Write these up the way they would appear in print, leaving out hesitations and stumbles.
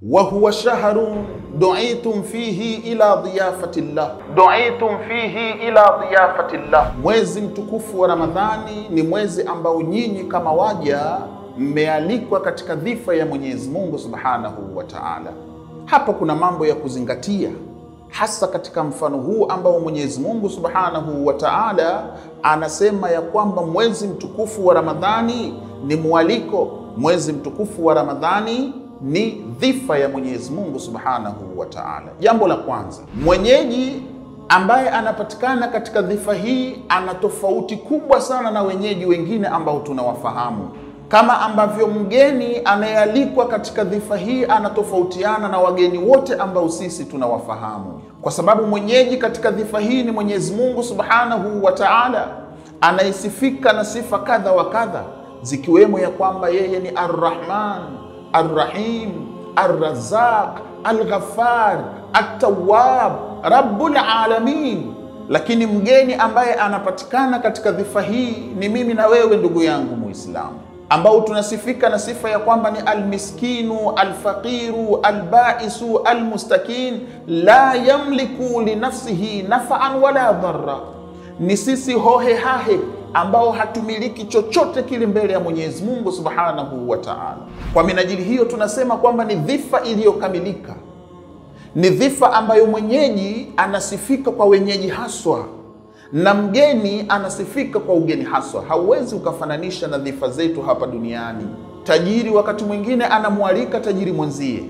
Wa huwa shahrun du'itum fihi ila dhiyafatillah, du'itum fihi ila dhiyafatillah. Mwezi mtukufu wa Ramadhani ni mwezi ambao nyinyi kama waja mmealikwa katika dhifa ya Mwenyezi Mungu Subhanahu wa Ta'ala. Hapa kuna mambo ya kuzingatia, hasa katika mfano huu ambao Mwenyezi Mungu Subhanahu wa Ta'ala anasema ya kwamba mwezi mtukufu wa Ramadhani ni mwaliko, mwezi mtukufu wa Ramadhani ni dhifa ya Mwenyezi Mungu Subhanahu wa Ta'ala. Jambo la kwanza, mwenyeji ambaye anapatikana katika dhifa hii ana tofauti kubwa sana na wenyeji wengine ambao tunawafahamu. Kama ambavyo mgeni anayealikwa katika dhifa hii anatofautiana na wageni wote ambao sisi tunawafahamu, kwa sababu mwenyeji katika dhifa hii ni Mwenyezi Mungu Subhanahu wa Ta'ala, anayesifika na sifa kadha wa kadha, zikiwemo ya kwamba yeye ni Ar-Rahman, Ar-Rahim, Ar-Razzaq, Al-Ghaffar, At-Tawwab, Rabbul Alamin. Lakini mgeni ambaye anapatikana katika dhifa hii ni mimi na wewe ndugu yangu Muislamu, ambao tunasifika na sifa ya kwamba ni almiskinu, alfaqiru, albaisu, almustakin, la yamliku li nafsihi naf'an wala dharra. Ni sisi hohe hahe ambao hatumiliki chochote kile mbele ya Mwenyezi Mungu Subhanahu wa Ta'ala. Kwa minajili hiyo tunasema kwamba ni dhifa iliyokamilika, ni dhifa ambayo mwenyeji anasifika kwa wenyeji haswa na mgeni anasifika kwa ugeni haswa. Hauwezi ukafananisha na dhifa zetu hapa duniani. Tajiri wakati mwingine anamualika tajiri mwenzie,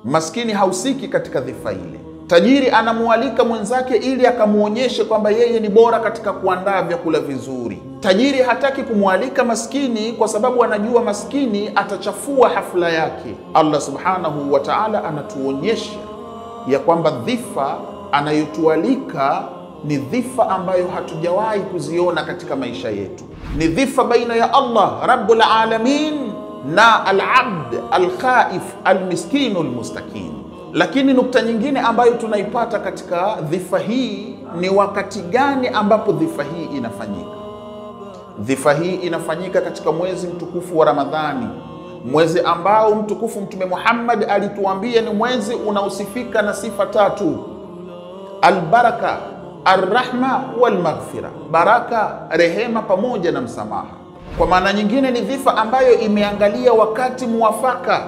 maskini hausiki katika dhifa ile. Tajiri anamualika mwenzake ili akamuonyeshe kwamba yeye ni bora katika kuandaa vyakula vizuri. Tajiri hataki kumualika maskini kwa sababu anajua maskini atachafua hafla yake. Allah Subhanahu wa Ta'ala anatuonyesha ya kwamba dhifa anayotualika ni dhifa ambayo hatujawahi kuziona katika maisha yetu. Ni dhifa baina ya Allah Rabbul Alamin na al-abd al-khaif al-miskin al-mustakin. Lakini nukta nyingine ambayo tunaipata katika dhifa hii ni wakati gani ambapo dhifa hii inafanyika. Dhifa hii inafanyika katika mwezi mtukufu wa Ramadhani, mwezi ambao mtukufu Mtume Muhammad alituambia ni mwezi unaosifika na sifa tatu: albaraka, arrahma walmaghfira, baraka, rehema pamoja na msamaha. Kwa maana nyingine ni dhifa ambayo imeangalia wakati muwafaka,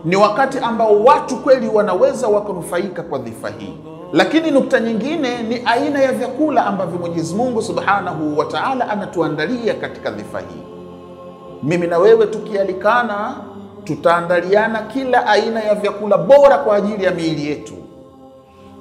ni wakati ambao watu kweli wanaweza wakanufaika kwa dhifa hii. Lakini nukta nyingine ni aina ya vyakula ambavyo Mwenyezi Mungu Subhanahu wa Ta'ala anatuandalia katika dhifa hii. Mimi na wewe tukialikana, tutaandaliana kila aina ya vyakula bora kwa ajili ya miili yetu.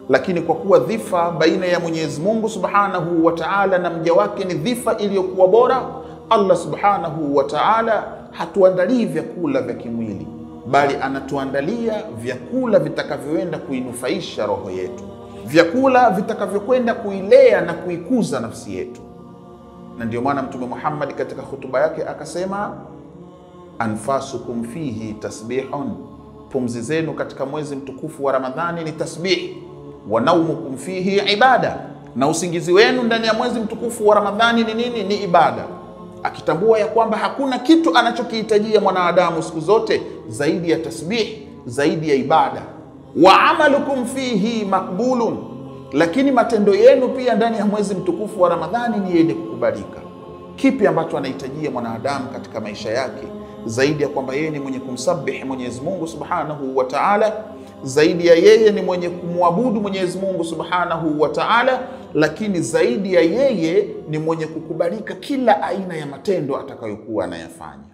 Lakini kwa kuwa dhifa baina ya Mwenyezi Mungu Subhanahu wa Ta'ala na mja wake ni dhifa iliyokuwa bora, Allah Subhanahu wa Ta'ala hatuandalii vyakula vya kimwili, bali anatuandalia vyakula vitakavyoenda kuinufaisha roho yetu, vyakula vitakavyokwenda kuilea na kuikuza nafsi yetu. Na ndio maana Mtume Muhammad katika hutuba yake akasema, anfasukum fihi tasbihun, pumzi zenu katika mwezi mtukufu wa Ramadhani ni tasbih, wa naumukum fihi ibada, na usingizi wenu ndani ya mwezi mtukufu wa Ramadhani ni nini? Ni ibada. Akitambua ya kwamba hakuna kitu anachokihitajia mwanadamu siku zote zaidi ya tasbih, zaidi ya ibada. Wa amalukum fihi makbulun, lakini matendo yenu pia ndani ya mwezi mtukufu wa Ramadhani ni yenye kukubalika. Kipi ambacho anahitajia mwanadamu katika maisha yake zaidi ya kwamba yeye ni mwenye kumsabihi Mwenyezi Mungu Subhanahu wa Ta'ala, zaidi ya yeye ni mwenye kumwabudu Mwenyezi Mungu Subhanahu wa Ta'ala, lakini zaidi ya yeye ni mwenye kukubalika kila aina ya matendo atakayokuwa anayafanya.